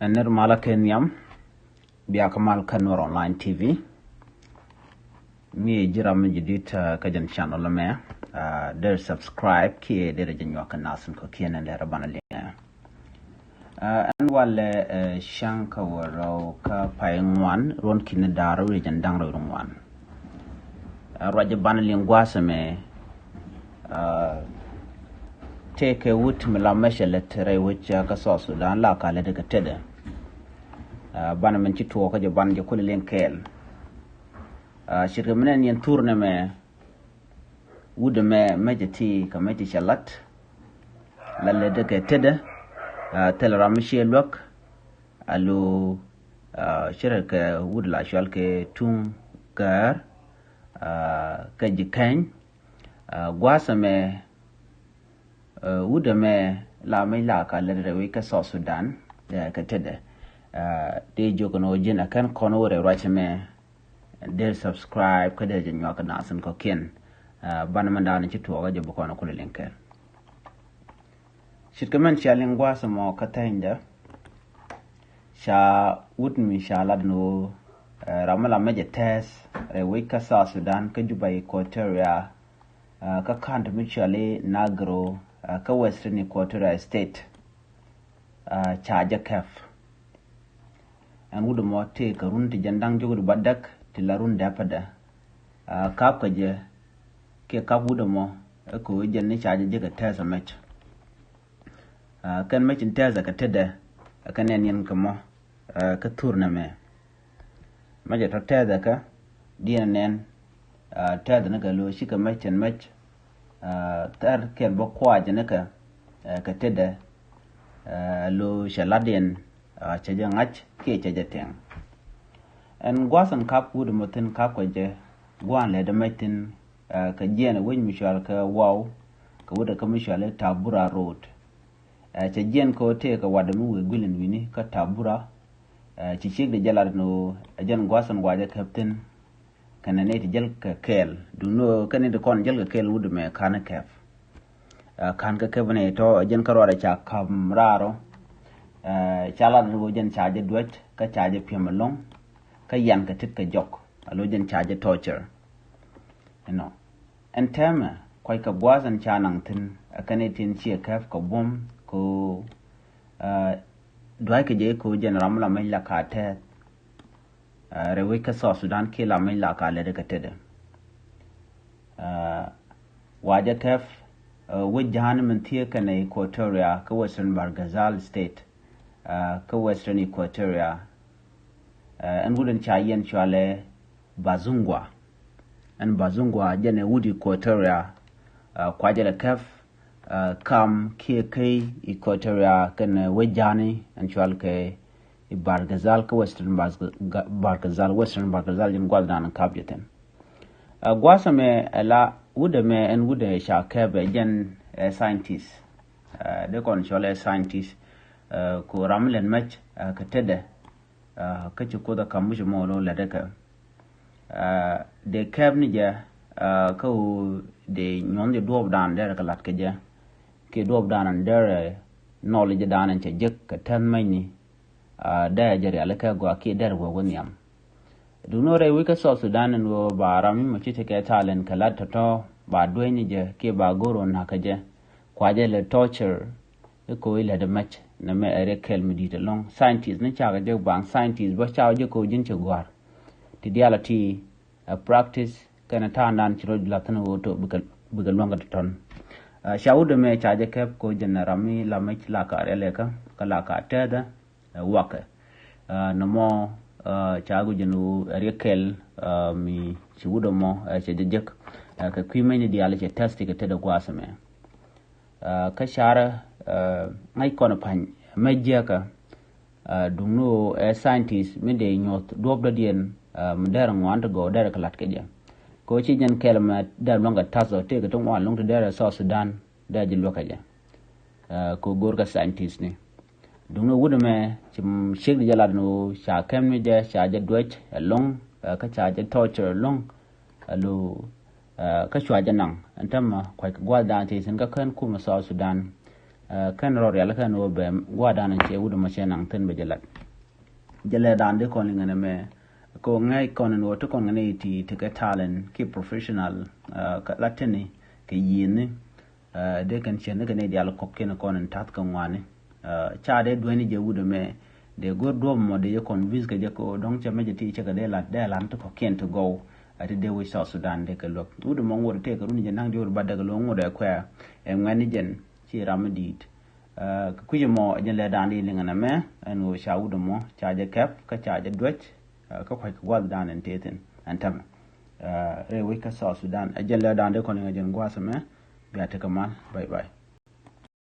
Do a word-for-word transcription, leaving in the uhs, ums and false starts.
Ɛn nir malä kɛ nhiam, bia kä mal kä Nuɛr Online T V. Mi ji̱ ram mi ji̱ dit, ah, kä jɛn channel mɛ, ah, der subscribe kiɛ der jɛ nyuak kɛ nasin kɔ kiɛn ɛn lɛr banɛ liŋɛ. Ah, ɛn walɛ, eh, cäŋ kä wä rɛw kä pay ŋuan ruɔn ki̱ni da̱r wi̱i̱ jɛn da̱ŋ rɛw ŋuan. Ah, ruac banɛ liŋ gua̱a̱th ɛmɛ, ah, tëëkɛ wut mi la mɛcɛ lät rɛy wec, ah, kä South Sudan la ka lät kɛ tetdɛ. Ah, banɛ min ci tuɔɔk kä jɛ banɛ jɛ kulɛ liŋ kɛɛl. Ah, ce̱tkɛ mi nɛn yɛn thur nɛmɛ, wut ɛmɛ mɛcɛ ti kɛ mɛcɛ cɛ lat. La lät kɛ tetdɛ, ah, thilɛ ram mi ciɛ luäk. Alo, ah, ce̱tkɛ wut la cual kɛ Tuŋ Gäär, ah, kä Ji̱ Keny, ah, gua̱a̱th ɛmɛ, ah, wut ɛmɛ la mɛc la ka lät rɛy wec kä South Sudan, eh, kɛ tetdɛ. Ah, dee jiök ɛn ɣöö ji̱n a kɛn kɔn wä rɛy ruac ɛmɛ, der subscribe kä der jɛ nyuak kɛ nasin kɔ̱kiɛn. Ah, banɛ mɛn da̱a̱n ci tuɔɔk kä jɛ bi kɔn kulɛ liŋ kɛɛl. Ce̱tkɛ mɛn cia liŋ gua̱a̱th ɛmɔ kä thɛnydä, ca wut mi ca lat ni ɣöö, eh, ram mi la mɛcɛ tɛth rɛy wec kä South Sudan kä Juba, Equatoria, ah, kä ka̱n ti mi cɔal i̱ Nagro, ah, kä Western Equatoria State, ah, ca jɛ kɛp. Ɛn wut ɛmɔ tëëkɛ run ti jɛn da̱ŋ jiök wi̱cdɛ bädäk ti la run dɛpädɛ. Ah, kap kɛ jɛ kiɛ kap wut ɛmɔ ɛ kɛ ɣöö jɛn ni ca jɛ jek ɛ tɛth ɛ mɛc. Ah, kɛn mɛc in tɛth ɛ kɛ tetdɛ, ɛ kɛn ɛn yɛn kɛ mɔ, ah, kä thur nɛmɛ. Mɛcɛ tɔ tɛth ɛ kä diɛn nɛn, ah, tɛth ni kɛ lo̱ cikɛ mɛc tin mɛc, ah, thɛr kɛl bä kuac ni kɛ, ah, kɛ tetdɛ, ah, lo̱ cɛ lat diɛn, ah, cɛ jɛ ŋa̱c kiɛ cɛ jɛ tɛŋ. Ɛn gua̱a̱th ɛn kap wut ɛmɔ thi̱n kap kɛ jɛ gua̱a̱n lɛ dee mɛc thi̱n, ah, kɛ jiɛn ɛ wec mi cual kɛ Waw, kɛ wut ɛ kä mi cual i̱ Tabura Road. Ah, cɛ jiɛn kɛ ɣöö tëëkɛ watdɛ mi wëë gui̱l in wi̱ni kä Tabura. Ah, ci ciek di jɛ lat ni ɣöö ɛ jɛn gua̱a̱th ɛn gua̱a̱c ɛ kɛp thi̱n. Kɛnɛ nɛy ti jäl kɛ kɛɛl duŋni ɣöö kɛn nɛy ti kɔn jäl kɛ kɛɛl wut ɛmɛ ka̱n kɛp. Ah, ka̱n kɛ kɛp ni tɔ ɛ jɛn kä ruaadɛ ca ka̱m raarɔ. Ah, ca lat ni ɣöö jɛn ca jɛ duäc kä ca jɛ piɛm ɛlɔ̱ŋ. Kä yan kɛ tit kɛ jɔk a lo̱ jɛn ca jɛ torture. Ɛnɔ ɛn tɛmɛ kuackɛ gua̱a̱th ɛn ca naŋ thi̱n ɛ kɛn i̱ tin ciɛ kɛp kɛ buɔ̱m kɛ ɣöö, ah, dua̱ckɛ jɛ i̱ kɛ ɣöö jɛn ram la mɛc la ka tɛth, ah, rɛy wec kä South Sudan kiɛ la mɛc la ka lɛt kɛ tetdɛ. Ah, wa jɛ kɛp, ah, wec ja̱a̱n min thiee kɛnɛ Equatoria kä Western Bahr el Ghazal State, ah, kä Western Equatoria. Ah, ɛn wut ɛn ca yɛn cualɛ Bazungwa. Ɛn Bazungwa jɛn ɛ wut Equatoria, ah, kuacɛ lɛ kɛp, ah, kam kiɛ key Equatoria kɛnɛ wec ja̱a̱ni ɛn cual kɛ i̱ Bahr el Ghazal kä Western Bahr el Ga-, Bahr el Ghazal, Western Bahr el Ghazal jɛn gua̱thdan kap jɛ thi̱n. Ah, gua̱a̱th ɛmɛ ɛ la wut ɛmɛ ɛn wut ɛ ca kɛp ɛ jɛn ɛ scientist. Ah, dee kɔn cɔl ɛ scientist, ah, ku ram lɛn mɛc, ah, kɛ tetdɛ. Ah, kä ci Kuoth ɛ ka̱m wi̱c ɛmɔ lo̱ lɛt ɛ kɛ. Ah, dee kɛp ni jɛ, ah, kä ɣöö dee nyuɔ̱n jɛ duɔɔpdan derɛ kɛ la̱t kɛ jɛ. Kiɛ duɔɔpdan derɛ knowledge dan ɛn cɛ jek kɛ tɛth mɛcni. Ah, derɛ jɛ rialikä gɔaa kiɛ derɛ wä wä nhiam. Duŋni ɣöö rɛy wec kä South Sudan ɛn ɣöö ba ram mi mɔ ci tekɛ talent kɛ la̱t tɔ̱tɔ̱ ba dueeny ni jɛ kiɛ ba go̱r ɣöö na̱k kɛ jɛ. Kuacɛ lɛ torture. I̱ ko̱ i̱ lät ɛ mɛc nɛ mɛ ɛ riɛk kɛl mi di̱i̱t ɛlɔ̱ŋ. Scientist ni cakɛ jek baŋ scientist bä cakɛ jek ko̱ ji̱n cɛ gua̱a̱r. Ti diaal a ti ɛ practice kɛnɛ ta̱a̱ndan ci rɔ la̱th ni ɣöö to̱ bikɛ, bikɛ luäŋ kɛ tɔ̱tɔ̱n. Ah, ca wut ɛmɛ ca jɛ kɛp ko̱ jɛn ɛ ram mi la mɛc la ka riɛl ɛ kä kä la ka tɛthɛ ɛ wakɛ. Ah, nɔmɔ, ah, ca guic jɛn ɣöö ɛ riɛk kɛl, ah, mi ci wut ɛmɔ, ah, cɛ jɛ jek. Ah, kɛ kui̱ mɛcni diaal cɛ tɛth ti kɛ tetdɛ gua̱a̱th ɛmɛ. Ah, kä carɛ, ah, ŋäc kɔn pa̱ny mɛ jiäkä, ah, duŋni ɣöö ɛ scientist mi dee nyuɔ̱th duɔ̱ɔ̱p dɔ̱diɛn, ah, mi derɛ ŋuan ti gɔw derɛ kɛ la̱t kɛ jɛ. Kɛ ɣöö ci jɛn kɛl mɛ derɛ luäŋ kɛ ta̱th ɔ tëëkɛ ti ŋuan luŋ ti derɛ South Sudan derɛ ji̱ luäk kɛ jɛ. Ah, kɛ ɣöö go̱o̱r kɛ scientist ni. Duŋni wut ɛmɛ ci ciek di jɛ lat ni ɣöö ca kɛm ni jɛ ca jɛ duec ɛlɔ̱ŋ, ah, kä ca jɛ torture ɛlɔ̱ŋ. Alo, ah, kä cua jɛ naŋ ɛn täämɛ kuac kɛ gua̱a̱th dan ti thi̱n kä kään kumɛ South Sudan. Kɛn rɔ rial kɛn wä bɛ gua̱a̱r dan cɛ wut mɔ cɛ naŋ thin bɛ jɛ lat. Jɛ lɛ dan di kɔn liŋɛ nɛ mɛ ko ŋɛc kɔn in wä ti kɔn ŋɛ ni ti ti kɛ talent ki professional. Lat tini kɛ yieni. Dee kɛn cɛ ni kɛ ni dial kɔk kɛn kɔn in tath kɛ ŋuani. Ca dee dueni jɛ wut mɛ dee go̱r duɔp mɔ dee jɛ convince kɛ jɛ ko dɔŋ cɛ mɛ jɛ ti cɛ kɛ dee lat dee lat ti kɔk kɛn ti gɔw. Ati dee wi̱c South Sudan dee kɛ luäk wut mɔ ŋot tee kɛ run jɛ naŋ di wut ba dee kɛ luäk ŋot ɛ kuɛ ɛ ŋuɛni jɛn. Ci ram mi di̱i̱t. Kɛ kui̱c ɛmɔ ɛ jɛn lɛ da̱a̱n di liŋɛ nɛ mɛ ɛn ɣöö ca wut ɛmɔ ca jɛ kɛp kä ca jɛ duäc. Kä kua̱c kɛ gua̱th da̱a̱n ɛn tëë thi̱n ɛn tämɛ. Rɛy wec kä South Sudan ɛ jɛn lɛ da̱a̱n di kɔn liŋɛ jɛn gua̱th ɛmɛ. Bia tekɛ mal. Bye bye.